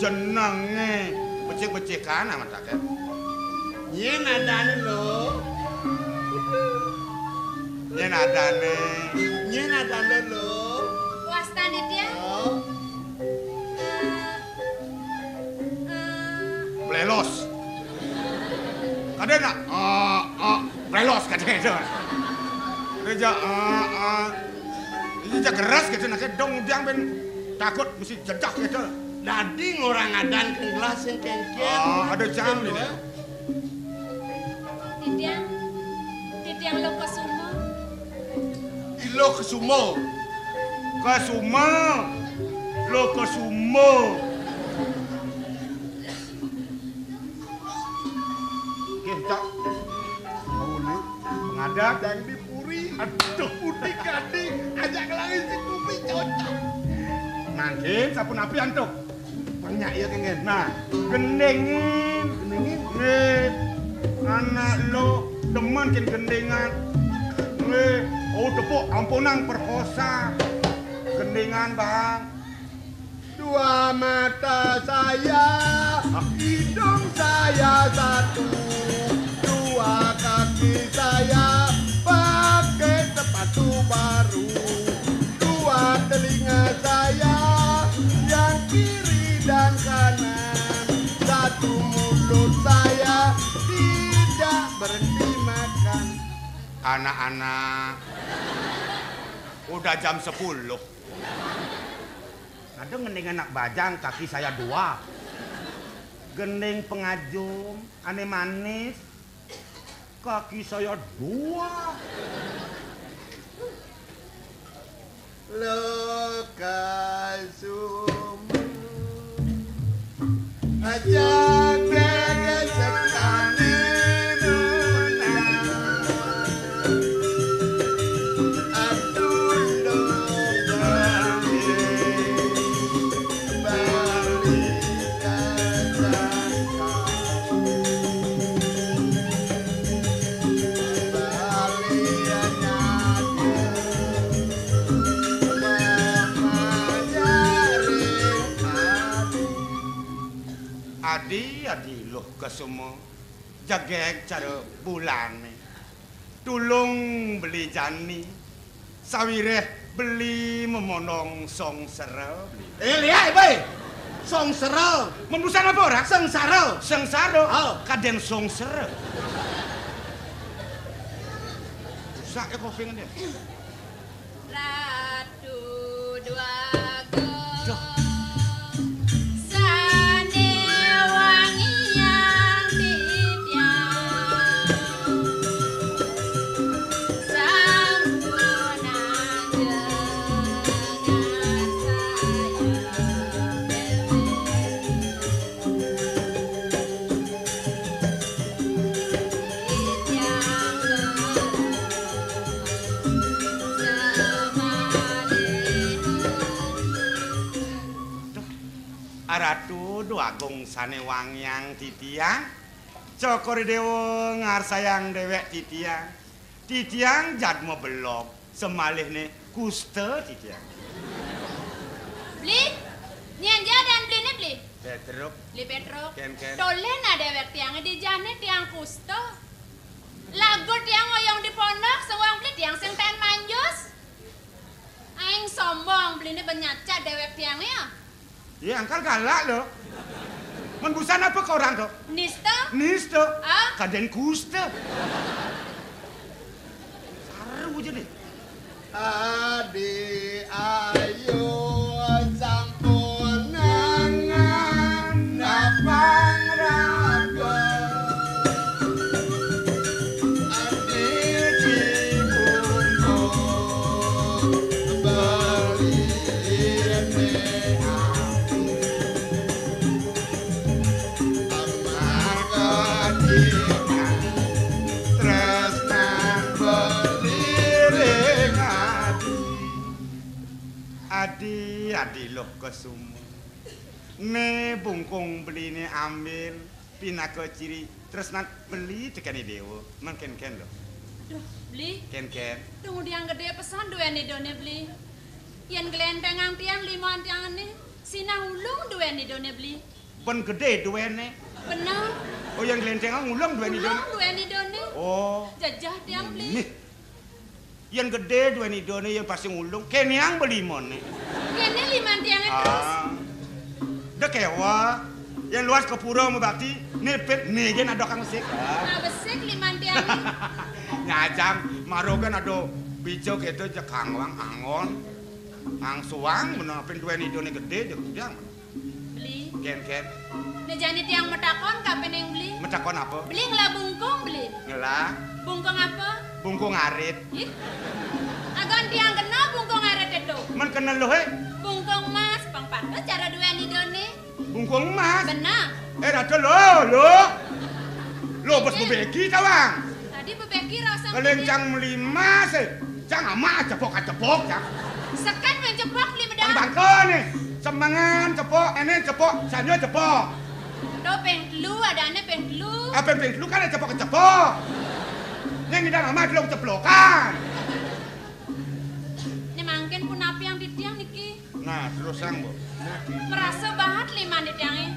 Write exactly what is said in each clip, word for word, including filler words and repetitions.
Jenenge becik-becikan amat akeh. Nyén adané, Lo? Nyén adané? Nyén adané, Lo? Wastan Ditya? Oh. Eh, eh, Blelos. Kadén nak? Eh, eh, blelos kadén to. Kadén jak, eh, eh. Iki jak keras kadén nak dong udiang ben takut mesti jejak kadén. Dadi ngorang adan kén gelas sing kéngkén. Ah, ada jam ini. Titiang, titiang Lokasuma. Ilo Kesuma. Kesuma. Lokasuma. Nggih, Cak. Muli pengadap. Yang di puri. Aduh, putih kadi. Ajak kelangi si kupi cocok. Mangkin sapunapi antuk? Banyak ya, Kengken. Nah, gendingin. Gendingin? Nggih. Anak lo demen kén gendingan. Nggih. Oh, tepuk ampunang perkosa. Gendingan, Bang. Dua mata saya, hidung saya satu, dua kaki saya pakai sepatu baru, dua telinga saya yang kiri dan kanan, satu mulut saya tidak berhenti makan. Anak-anak, udah jam sepuluh. Ada gending anak bajang, kaki saya dua. Gending pengajum, ane manis, kaki saya dua. Lokasuma. Aja dege sekane menang. Aduh, lo bali, bali kacangkang. Bali aja. Mama jare adi. Adi, adi, Lokasuma. Jegég cara bulane. Tulung beli jani. Sawiréh beli memondong songsera, beli. Eh, lihat, Boy. Songsera. Membusan apa orang? Sengsara. Sengsara. Oh. Kadén songsera. Rusak ya kupingnya. Ratu Dwagung. Duh. Sane wangiang titiang. Sampunang jenengan saya. Aratu Dwagung sane wangiang titiang, Cokor Dewa ngarsayang dewek titiang. Titiang jadma belog, semalihne kusta titiang. Bli, nyen ja dan bline, Bli? Petruk. Bli Petruk. Ken, ken. Tole na dewek tiange di jane tiang kusta. Lagu tiang oyong di pondok, sewang beli tiang sing ten manjus. Aing sombong, bline ben nyacat dewek tiang ya. Iya, angkal galak lo. Men busan apa ke orang to? Nista? Nista. Ah? Kaden kusta. Saru aja nih. Adi ayu sampun nangan napang raga. Adi dibungkuk beli ati. Amarga dina tresnan beli ring ati. Adi, adi Lokasuma. Ne bungkung beline ambil pinaka ciri tresnan beli tekene dewa. Men ken-ken lo. Duh, Beli. Ken-ken. Tunggu diang gede pesan duwe nidone, Beli. Yen gelentengang tiang liman tiangane, sinah ulung duwe nidone, Beli. Pun gedé duéné. Bener. Oh, yén glénténgan ngulung duén idoné. Ngulung duén idoné. Oh. Jejeh tiang, Bli. Nih. Yén gedé duén idoné, yén pasti ngulung. Kénéang beli moné. Kéné liman tiangé terus. Ah. Dek kéwa. Yén luas ka pura mabakti, né pit, né gén ada kang besik. Ah, besik liman tiangé. Nyajang, mara kan ada pica kéto jeg kangwang anggon. Angsuang, bener pin duén idoné gedé, jeg gedang. Beli. Kén, kén. Né jani tiang matakon ka pening beli. Matakon apa? Beli ngelah bungkung, beli. Ngelah? Bungkung apa? Bungkung arit. Ih. Agan tiang kena bungkung arit itu. Men kena lo, hé? Bungkung emas, pang patut cara duén idoné. Bungkung emas? Bener. Eh, rada lo, lo. Lo, bes bebegi tawang. Tadi bebegi rasa. Keling cang meli emas, eh. Cang amak cepok-cepok, cang. Seken men cepok beli medang. Bangko nih. Semengan cepok, ini cepok, sanyo cepok. Tuh ping telu, adané ping telu. Ah, ping, ping telu kan cepok-cepok. Yang ngidang amat lo ceplokan. Ini mangkin pun apa yang di tiang niki? Nah, terus sang, Bu. Merasa banget liman di tiangé.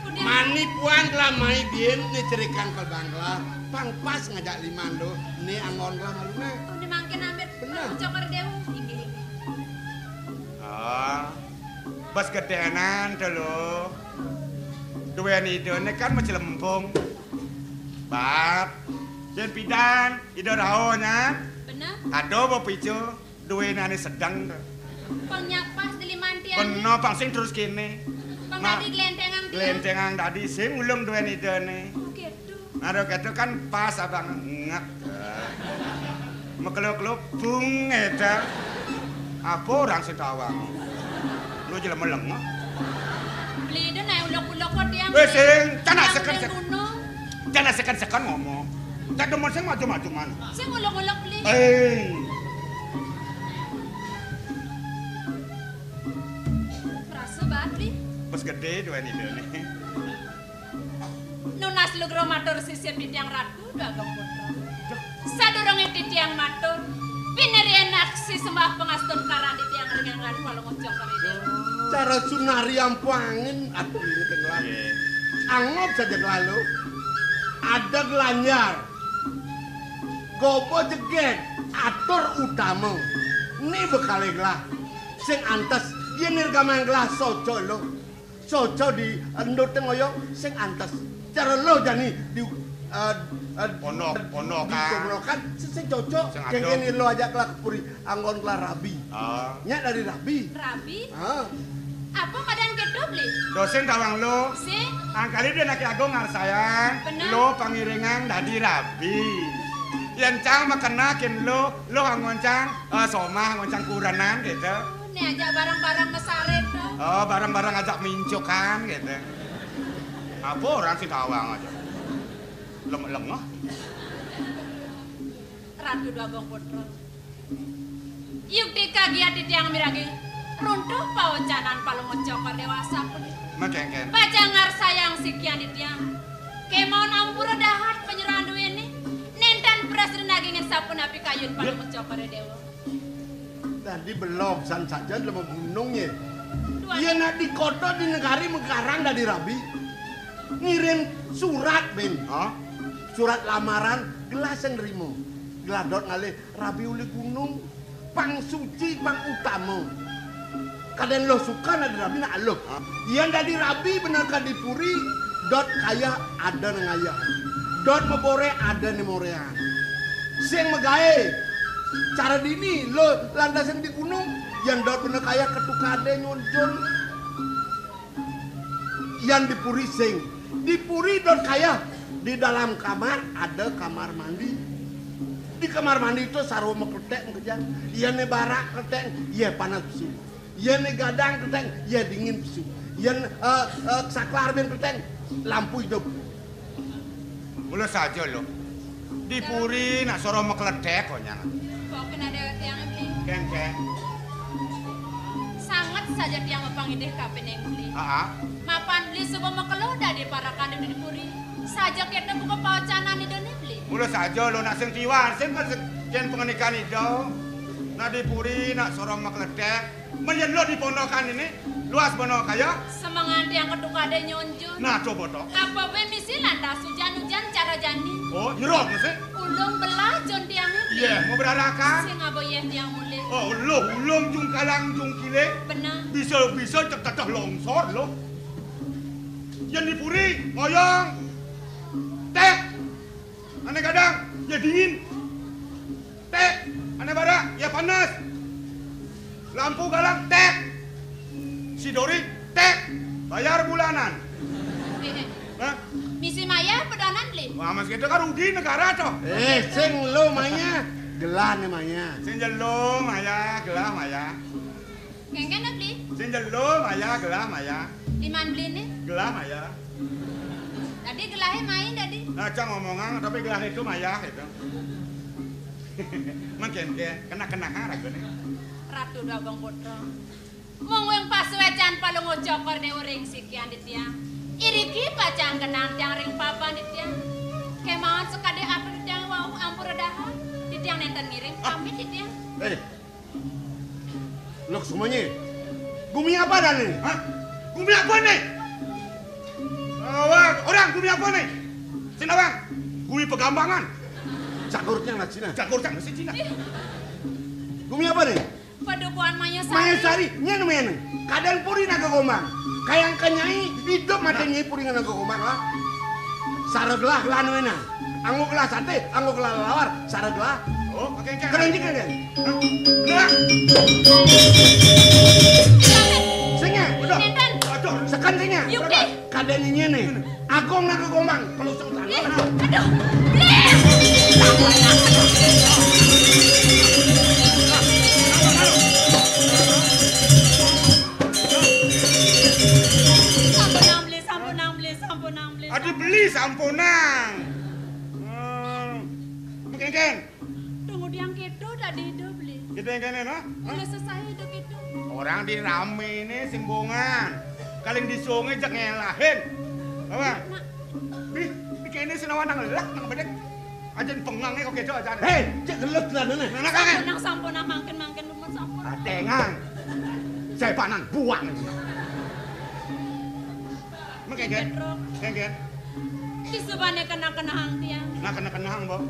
Udah. Mani puan telah mai biem ni cerikan pelbangkla. Pang pas ngajak liman do. Ni anggon telah malu, nah. Oh, ini mangkin amit. Bener. Cokor Dewa. Inggih, inggih. Ah. Bes gedénan to lo. Duén idoné kan macelempung. Bat. Yén pidan, ida rauh nyan. Bener. Ada apa picu? Duénané sedeng to. Pang nyak pas di liman tiangé. Bener, pang sing terus kéné. Pang dadi glénténgang tiang. Glénténgang dadi sing ulung duén idané. Oh, gitu. Nah, kéto kan pas abang ngek. Mekelo-kelo bung éta. Apa orang sing tawang? Lu jelema lengah. Beli ida naik ulok-ulok kok tiang. Wis sing, canak seken-seken. Gunung. Canak seken-seken ngomong. Cak demen sing maju-maju man. Sing ulok-ulok beli. Eh. Merasa banget beli. Pas gedé duén idané. Nunas lugra matur sisip titiang Ratu Dwagung Putra. Sadurungé titiang matur, pinirien aksi sembah pangastun karan titiang ring anggan Palungguh Cokor I Déwa. Cara sunari ampuh angin, atur ini kegelan. Iya. Angob saja kelalu. Ada gelanjar. Gobo jegég, atur utama. Ni bekalé gelah. Sing antes, yén nirgamang gelah soco lo. Soco di endut ngoyong sing antes. Cara lo jani di, eh, eh, pondok, di pondokan. Pondokan, sing, sing cocok. Sing adem. Kéngkén lo ajak lah ke puri anggon lah rabi. Ah. Nyak dari rabi. Rabi? Ah. Apa keadaan kita beli? Dosen tawang lo. Sing? Angkali dia naki agung ngarsayang. Bener. Lo pangiringan dadi rabi. Yén cang makenakin lo, lo anggon cang, eh, somah anggon cang kurenan gitu. Né ajak barang-barang mesarit to. Oh, barang-barang ajak mincukan gitu. Apa orang sing tawang aja. Lem-, lengah. Ratu Dwagung Putra. Yukti kagiat titiang miragi. Runtuh paocanan Palungguh Cokor I Déwa sapunika. Makéngkén. Pacang ngarsayang sikian titiang. Kémaon ampura dahat panyerahan duéné. Nénten prasida nagingin sapunapi kayun Palungguh Cokor I Déwa. Dadi belog san saja lema gunung ya. Tuan. Iya nak di kota di negari mengkarang dadi rabi. Ngirim surat, Ben. Hah? Surat lamaran, gelah sing nrima. Gelah dot ngalih rabi uli gunung. Pang suci, pang utama. Kadén lo suka nak dadi rabi nak lo. Hah? Yén dadi rabi bener ka di puri, dot kayeh ada né ngayeh. Dot maboréh ada né moréhan. Sing magaé. Cara dini lo lantas sing di gunung, yén dot bener kayeh ketukadé nyunjun. Yén di puri sing. Di puri dot kayeh. Di dalam kamar ada kamar mandi. Di kamar mandi to sarwa makleték makejang. Yén né barak kleték, yé panas pesu. Yén né gadang kleték, yé dingin pesu. Yén, eh, eh, saklar bin kleték, lampu idup. Mula saja lo. Di puri nak sarwa makleték konyang. Pokoknya ada tiang ini. Kén, kén. Sanget saja tiang mapangidih ka pening beli. Aa. Mapan beli suba makelo dadi parekan di puri. Saja kita buka paocanan idané beli. Mula saja lo nak sing tiwan, sing pas kén pangandikan ida. Nak di puri nak sarwa makleték. Men yén lo di pondokan ini, Luas bana kaya? Semengan tiang ketukade nyonjun. Nah, coba to. Apa bae misi lantas ujan-ujan cara jani. Oh, nyerot mesti? Ulung belah jon tiange. Iya, mau berarakan. Sing aba yeh tiang mulih. Oh, lo ulung jungkalang jungkile. Benar. Bisa-bisa cek teteh longsor lo. Yang di puri, ngoyong. Teh. Ane kadang, ya dingin. Tek, ane bara, ya panas. Lampu galang, tek. Si Dori, tek. Bayar bulanan. Eh, eh. Hah? Misi maya pedanan, Bli? Wah, mas gitu kan rugi negara toh. Eh, sing lo maya, gelah ne maya. Sing jelo maya, gelah maya. Kengken, Bli? Sing jelo maya, gelah maya. Liman Bli ne? Gelah maya. Tadi gelahe main tadi. Nah, cang ngomongan, tapi gelah itu maya gitu. Mungkin ke kena-kena ragane. Ratu Dagong Putra. Mung wing pasuecan palungguh cokor ne uring sikian di tiang. Iriki pacang kenang tiang ring papan di tiang. Kemawon sekade atur tiang wau ampura dahar. Di tiang nenten ngiring, ah, pamit di tiang. Eh, Lok semuanya. Gumi apa dah ni? Hah? Gumi apa ni? Awak, orang gumi apa ni? Sini, Bang. Gumi Pegambangan. Cagurnya lah Cina. Cagurnya mesti Cina. Gumi apa ni? Padukuhan Maya Sari. Maya Sari, nyen men. Kadang puri naga gombang. Kayang kenyai, hidup mati nyai puri naga gombang lah. Sareglah gelah nuena. Anggo gelah sate, anggo gelah lawar, sareglah. Oh, oke, oke. Keren juga kan? Hah? Gelah. Sing nya, udah. Nenten. Aduh. Sekan sing nya. Yuk, deh. Kadang ini nih. Agung naga gombang, pelusuk tangan. Ih, aduh. Ih. Sampunang, Bli, sampunang, Bli, sampunang, Bli. Aduh, Bli, sampunang. Hmm. Mungkin, Ken. Tunggu tiang keto tadi hidup, Bli. Gitu yang kene, no? Hah? Udah selesai hidup itu. Orang di rame ini simbongan. Kaling di sungai jak ngelahin. Apa? Nak. Bih, di kene sinawa nang lelak, nang bedek. Aja pengang kok keto aja. Hei, cek gelut lah, nene. Nang kakek. Sampunang, sampunang, mangkin, mangkin, dumun, sampun. Atengan. Saya panang buang. Mengkengken. Kengken. Disubane kena-kenahang tiang. Nah, kena-kenahang, Mbok.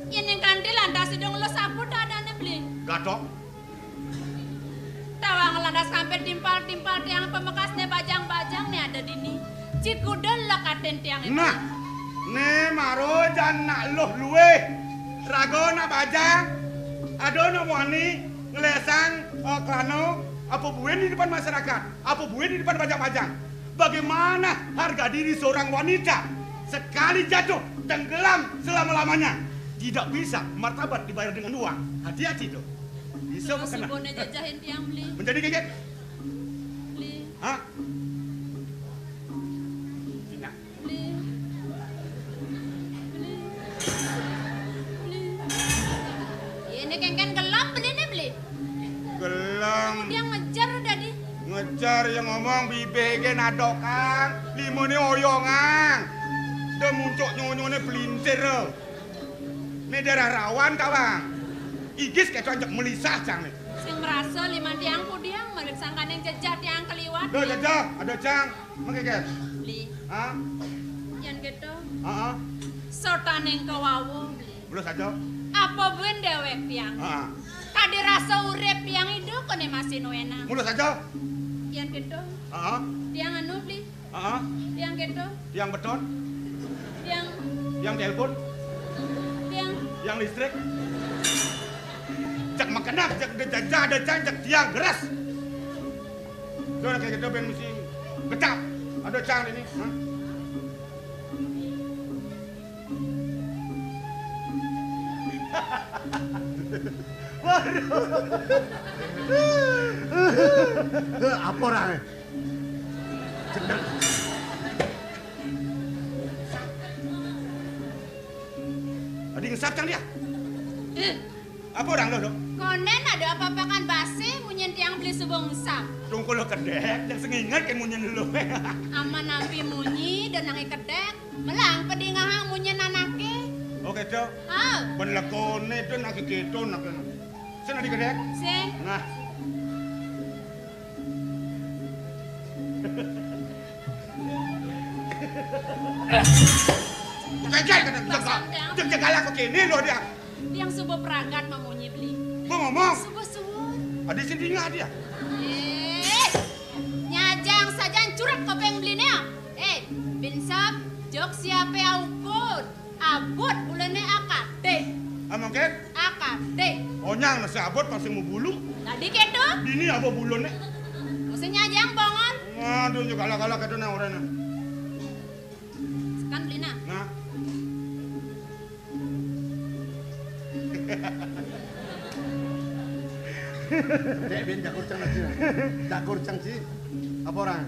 Yen ning kanthi lantas idung lo sapu dadane, Bli. Gathok. Tawang lantas kampir timpal-timpal tiang pamekasne bajang-bajang ne ada dini. Cikudel lekaten tiang itu. Nah, ne maro jan nak luh luweh. Raga nak bajang, ada nak wani nglesang, eh, klano, apa buin di depan masyarakat, apa buin di depan bajang-bajang. Bagaimana harga diri seorang wanita sekali jatuh tenggelam selama-lamanya? Tidak bisa martabat dibayar dengan uang. Hati-hati tuh. Bisa terus kena. Ibune jajahin tiang, Bli. Menjadi geget. Bli. Hah? Cina. Bli. Bli. Bli. Ini kengken gelam beli nih, Bli. Gelam. Dia ngejar tadi. Ngejar yang ngomong bibege nadok, Kang. Limone oyongan. Dia muncuk nyonyone pelintir. Ini daerah rawan, Kawang. Igis ketok ajak melisah, Cang, nih. Sing merasa lima tiang pudiang, marit sangkane jejah tiang keliwat. Duh, jejah, ada, Cang. Mengke, Ken? Beli. Hah? Yan gitu. Heeh. Sotaning kawawu, beli. Mulus aja. Apa buin dewek tiang? Heeh. Kadi rasa urip tiang idup kene masih nuena. Mulus aja. Yan gitu. Heeh. Tiang anu, beli. Heeh. Tiang gitu. Tiang beton. Tiang. Tiang telepon. Tiang. Tiang listrik. Cek makan dah, cek ada jajah, ada cang, cek tiang, geras. Itu orang kayak gitu ben mesti kecap. Ada cang ini. Hah? Waduh. Apa orang? Cendek. Tadi ngesap cang dia. Eh. Apa orang lo, Dok? Konden ada apa-apa kan basi munyin tiang beli subung sap. Tungkul lo kedek, yang sengingat kan munyin lo. Aman nampi munyi dan nangi kedek, melang pedingahang munyin anake. Oke, Dok. Ah. Ben lekone dan nangi keto nak. Sing di kedek. Sing. Nah. Kagak kadang jaga, jaga galak kéné lho dia. Tiang suba pragat mamunyi beli. Mau ngomong? Suba suud. Ada sing tinggal dia. Eh, nyajang sajan curak kopeng beliné. Eh, binsap, jok siapa aukud? Abot ulané akadé. Amang kén? Akadé. Onyang nasi abot masih mau bulu. Tadi kéto? Dini apa buluné? Mesti nyajang bongol. Waduh, yo galak-galak kéto nang orangnya. Sekan beli nah. Nah. Dek, bin jakur cang lagi. Jakur cang, Ci. Apa orang?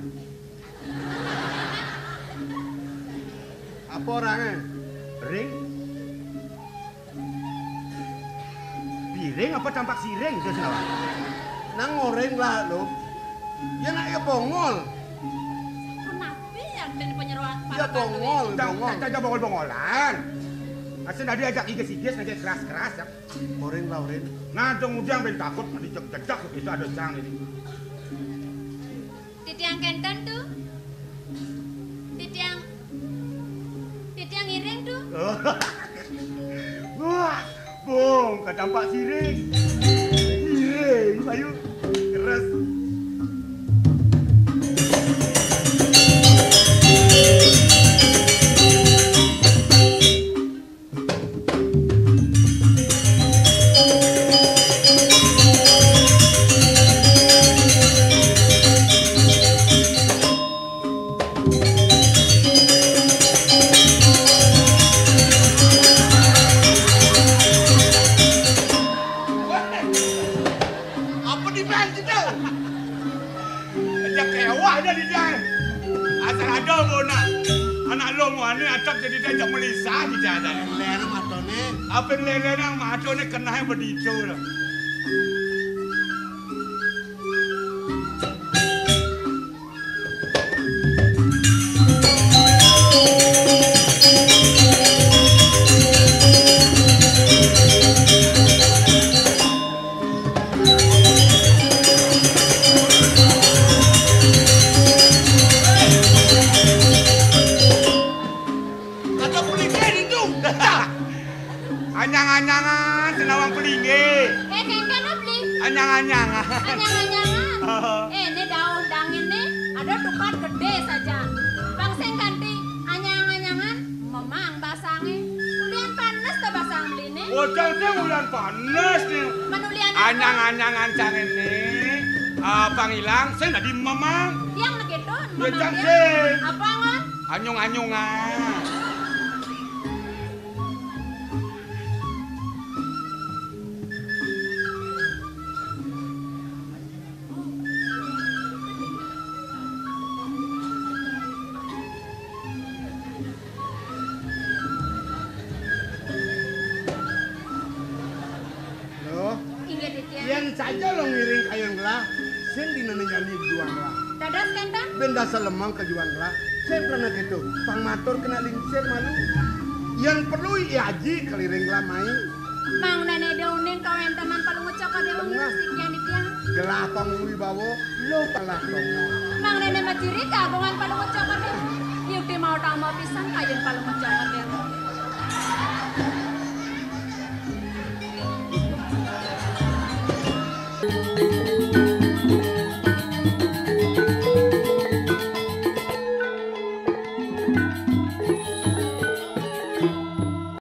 Apa orangnya? Ring? Piring apa tampak siring itu sih, Nawang? Nang ngoréng lah, lo. Ya nak ya bongol. Kenapi yang ten penyeroan ya bongol, bongol. Kita bongol-bongolan. Asal tadi ajak iges-iges, ajak keras-keras ya. Ngoréng lah, ngoréng. Nah, dong ujang ben takut, nanti jejak itu ada cang ini. Titiang kénten tu. Titiang, titiang iring tu. Wah, bong, katampak siring. Iring, ayo. Keras. Apa di mana kita? Aja kewah aja di dia. Asal ada mau nak anak lo mau ane acak jadi dia ajak melisa di dia. Ler matone. Apa ler-ler nang matone kena yang bedico lah. Kata pelinggih itu. Anyang-anyangan, senawang pelinggih. Eh, kéngkén, Bli. Anyang-anyangan. Anyang-anyangan. Heeh. Eh, ini daun dangin nih, ada tukat gedé saja. Bang sing ganti anyang-anyangan, memang basangé. Ulian panes to basang Bliné. Bocah sing ulian panes nih. Men ulian apa? Anyang-anyangan cang ini, ah, pangilang sing dadi memang. Yang begitu, ya, memang cang dia. Sing. Apa, Ngon? Anyung-anyungan. Loh, inggih, Ditya. Yén saja lo ngiring kayang gelah, sing dina jani juang gelah. Dados kénten? Bén dasar lemang ka juang gelah. Sing pernah gitu, pang matur kena lingsir malu. Yén perlu ya aji keliring gelah main. Mangdané da uning kawéntenan Palungguh Cokor Déwa. Bener. Ngiring sikian Ditya. Gelah pang wibawa, lo kalah tomo. Mangdané maciri kagungan Palungguh Cokor Déwa. Yukti mau tama pisan kayun Palungguh Cokor Déwa.